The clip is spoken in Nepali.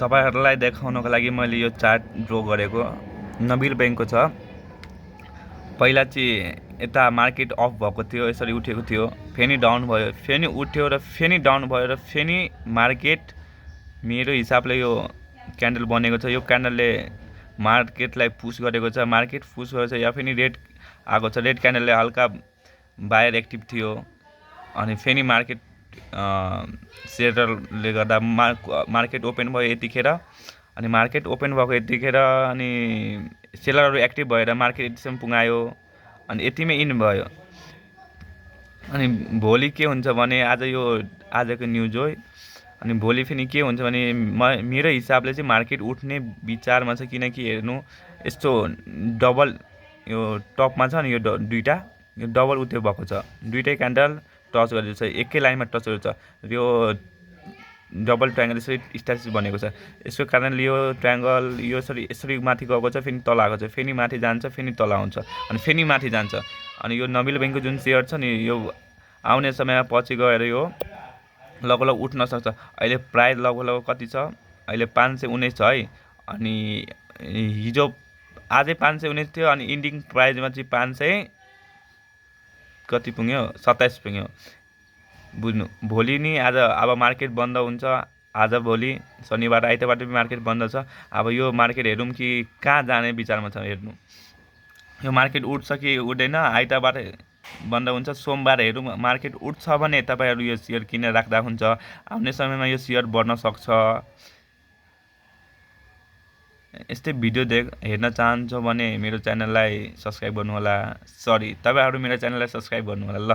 तपाईहरुलाई देखाउनको लागि मैले यो चार्ट ड्रा गरेको नबिल बैंकको छ। पहिला चाहिँ यता मार्केट अफ भएको थियो, यसरी उठेको थियो, फेरि डाउन भयो, फेरि उठ्यो र फेरि डाउन भयो र फेरि मार्केट मेरो हिसाबले यो क्यान्डल बनेको छ। यो क्यान्डलले मार्केटलाई पुश गरेको छ, मार्केट पुश गरेको छ या फेरि रेड आएको छ। रेड क्यान्डलले हल्का बायर एक्टिभ थियो अनि फेरि मार्केट सेलरले गर्दा मार्केट ओपन भयो यतिखेर। अनि मार्केट ओपन भएको यतिखेर अनि सेलरहरू एक्टिभ भएर मार्केट यतिसम्म पुगायो अनि यतिमै इन भयो। अनि भोलि के हुन्छ भने आजको न्युज हो। अनि भोलि फेरि के हुन्छ भने मेरो हिसाबले चाहिँ मार्केट उठ्ने विचारमा छ, किनकि हेर्नु यस्तो डबल यो टपमा छ नि, यो दुईटा यो डबल उत्यो भएको छ, दुईटै क्यान्डल टच गरेको छ, एकै लाइनमा टच गरेको छ। यो डबल ट्रायंगल यसरी स्ट्याटिस बनेको छ। यसको कारणले यो ट्रायंगल यो यसरी माथि गएको छ, फेरि तल आएको छ, फेरि माथि जान्छ, फेरि तल आउँछ अनि फेरि माथि जान्छ। अनि यो नबिल बैंकको जुन सेयर छ नि, यो आउने समयमा पछि गएर यो लगभग उठ्न सक्छ। अहिले प्राइस लगभग कति छ, अहिले 519 छ है। अनि हिजो आजै 519 थियो अनि इन्डिङ प्राइसमा चाहिँ 500 कति पुग्यो, 27 पुग्यो। बुझ्नु, भोलि नि आज अब मार्केट बन्द हुन्छ। आज भोलि शनिबार आइतबार पनि मार्केट बन्द छ। अब यो मार्केट हेरौँ कि कहाँ जाने विचारमा छ। हेर्नु यो मार्केट उठ्छ कि उठ्दैन, आइतबार बन्द हुन्छ, सोमबार हेरौँ मार्केट उठ्छ भने तपाईहरु यो शेयर किनेर राख्दा हुन्छ। आउने समयमा यो शेयर बढ्न सक्छ। यस्तै भिडियो हेर्न चाहन्छौ भने मेरो च्यानललाई सब्स्क्राइब गर्नु होला। सरी, तपाईहरु मेरो च्यानललाई सब्स्क्राइब गर्नु होला ल।